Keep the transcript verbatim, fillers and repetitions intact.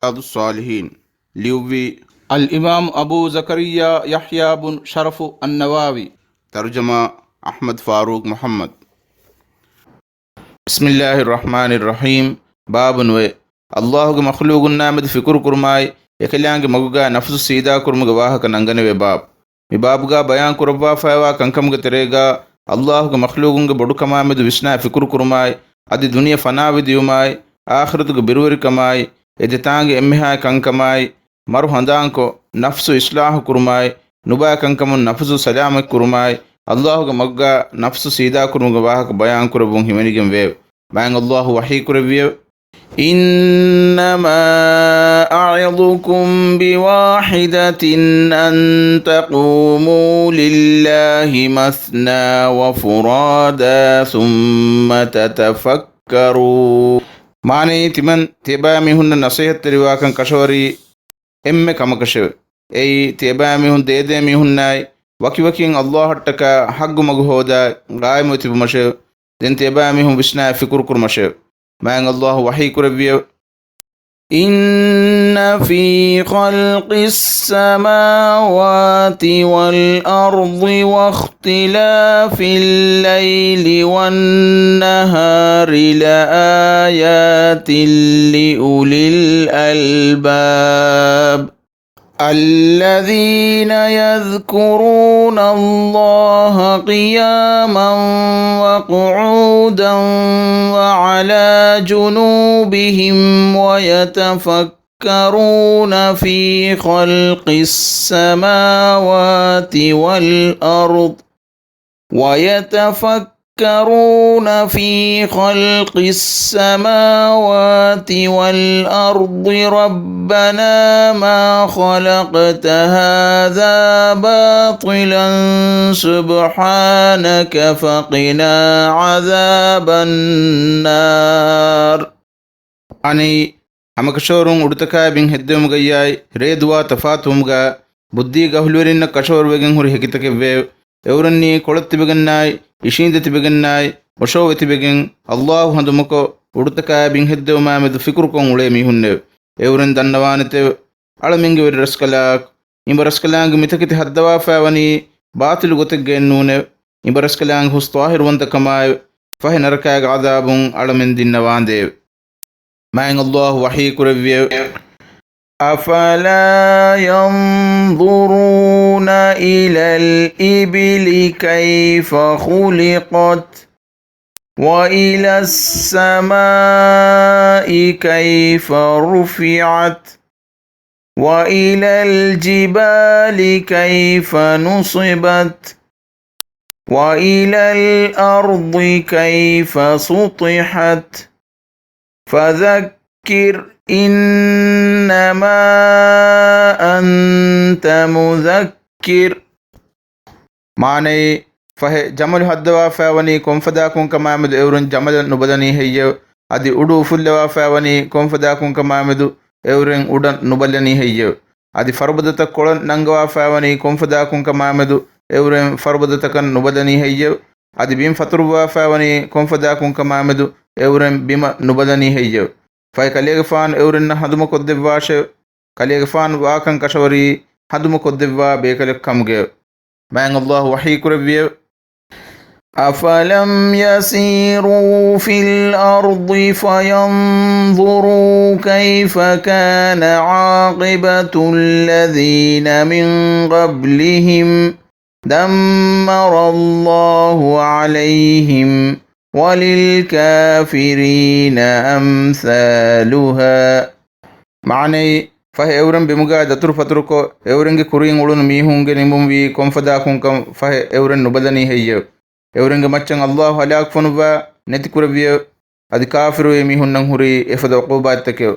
ރިޔާޟުއްޞާލިޙީން. ލިޔުއްވީ އަލްއިމާމު އަބޫ ޒަކަރިއްޔާ ޔަޙްޔާ ބުން ޝަރަފު އައްނަވަވީ. ތަރުޖަމާ އަޙްމަދު ފާރޫޤް މުޙައްމަދު. ބިސްމިއްލާހިއްރަޙްމާނިއްރަޙީމް. ބާބު ނުވައެއް. އައްލާހުގެ މަޚްލޫގުންނާމެދު ފިކުރު ކުރުމާއި، އެކަލާނގެ މަގުގާ ނަފުސު ސީދާކުރުމުގެ ވާހަކަ ނަންގަނެވޭ ބާބު. މި ބާބުގާ ބަޔާން ކުރައްވާފައިވާ ކަންކަމުގެ ތެރޭގާ، އައްލާހުގެ މަޚްލޫގުންގެ ބޮޑުކަމާމެދު ވިސްނާ ފިކުރު ކުރުމާއި، އަދި ދުނިޔެ ފަނާވެދިޔުމާއި، އާޚިރަތުގެ ބިރުވެރިކަމާއި، އެ ދެތާނގެ އެންމެހާ ކަންކަމާއި، މަރު ހަނދާންކޮށް، ނަފްސު އިޞްލާޙު ކުރުމާއި، ނުބައި ކަންކަމުން ނަފުސު ސަލާމަތް ކުރުމާއި، އައްލާހުގެ މަގުގާ ނަފްސު ސީދާކުރުމުގެ ވާހަކަ ބަޔާން ކުރެއްވުން ހިމެނިގެން ވެއެވެ. މާތް އައްލާހު ވަޙީ ކުރެއްވިއެވެ. إنما أعظكم بواحدة أن تقوموا لله مثنى وفرادى ثم تتفكروا. މާނައީ، ތިމަން ތިޔަބައިމީހުންނަށް ނަޞޭޙަތްތެރިވާކަން ކަށަވަރީ އެންމެ ކަމަކަށެވެ. އެއީ، ތިޔަބައިމީހުން ދޭދޭ މީހުންނާއި ވަކިވަކިން އައްލާހަށްޓަކާ ޙައްގު މަގު ހޯދާ ގާއިމުވެ ތިބުމަށެވެ. ދެން ތިޔަބައިމީހުން ވިސްނާ ފިކުރު ކުރުމަށެވެ. މާތް އައްލާހު ވަޙީ ކުރެއްވިއެވެ. إن في خلق السماوات والأرض واختلاف الليل والنهار لآيات لأولي الألباب. الذين يذكرون الله قياما وقعودا وعلى جنوبهم ويتفكرون في خلق السماوات والأرض ويتفكرون في خلق السماوات والأرض ربنا ما خلقت هذا باطلا سبحانك فقنا عذاب النار. އަނެއް، ހަމަކަށަވަރުން އުޑުތަކާއި ބިން ހެއްދެވުމުގައްޔާއި، ރޭ ދުވާ ތަފާތުވުމުގަ، ބުއްދީގެ އަހުލުވެރިންނަށް ކަށަވަރުވެގެން ހުރި ހެކިތަކެއްވެއެވެ. އެއުރެންނީ ކޮޅަށް ތިބެގެންނާއި، އިށީނދެ ތިބެގެންނާއި، އޮށޯވެ ތިބެގެން، އައްލާހު ހަނދުމަކޮށް، އުޑުތަކާއި ބިން ހެއްދެވުމާމެދު ފިކުރުކޮށް އުޅޭ މީހުންނެވެ. އެއުރެން ދަންނަވާނެތެވެ. އަޅަމެންގެ ވެރިރަސްކަލާކޮ، އިބަރަސްކަލާނގެ މިތަކެތި ހައްދަވާފައިވަނީ ބާޠިލު ގޮތެއްގައެއްނޫނެވެ. އިބަރަސްކަލާނގެ ހުސް ޠާހިރުވަންތަކަމާއެވެ. ފަހެ ނަރަކާގެ ޢަޛާބުން އަޅަމެން ދިންނަވާނދޭވެ. މާތް އައްލާހު ވަޙީ ކުރެއްވިއެވެ. أفلا ينظرون إلى الإبل كيف خلقت وإلى السماء كيف رفعت وإلى الجبال كيف نصبت وإلى الأرض كيف سطحت فذكر إنما أنت مذكر. މާނައީ، ފަހެ ޖަމަލު ހައްދަވާފައިވަނީ ކޮންފަދައަކުންކަމާމެދު އެއުރެން ޖަމަލަށް ނުބަލަނީ ހެއްޔެވެ؟ އަދި އުޑު އުފުއްލަވާފައިވަނީ ކޮންފަދައަކުންކަމާމެދު އެއުރެން އުޑަށް ނުބަލަނީ ހެއްޔެވެ؟ އަދި ފަރުބަދަތައް ކޮޅަށް ނަންގަވާފައިވަނީ ކޮންފަދައަކުންކަމާމެދު އެއުރެން ފަރުބަދަތަކަށް ނުބަލަނީ ހެއްޔެވެ؟ އަދި ބިން ފަތުރުއްވާފައިވަނީ ކޮންފަދައަކުންކަމާމެދު އެއުރެން ބިމަށް ނުބަލަނީ ހެއްޔެވެ؟ ފަހެ ކަލޭގެފާނު އެއުރެންނަށް ހަނދުމަކޮށްދެއްވާށެވެ. ކަލޭގެފާނު ވާކަން ކަށަވަރީ ހަނދުމަކޮށްދެއްވާ ބޭކަލެއް ކަމުގައެވެ. މާތް އައްލާހު ވަޙީ ކުރެއްވިއެވެ. أفلم يسيروا في الأرض فينظروا كيف كان عاقبة الذين من قبلهم دمر الله عليهم وللكافرين أمثالها. މާނައީ، ފަހެ އެއުރެން ބިމުގާ ދަތުރުފަތުރުކޮށް، އެއުރެންގެ ކުރިން އުޅުނު މީހުންގެ ނިމުންވީ ކޮންފަދައަކުންކަން ފަހެ އެއުރެން ނުބަލަނީ ހެއްޔެވެ؟ އެއުރެންގެ މައްޗަށް އައްލާހު ހަލާކުފަނުއްވާ ނެތިކުރެއްވިއެވެ. އަދި ކާފިރުވި މީހުންނަށް ހުރީ އެފަދަ ޢުޤޫބާތްތަކެވެ.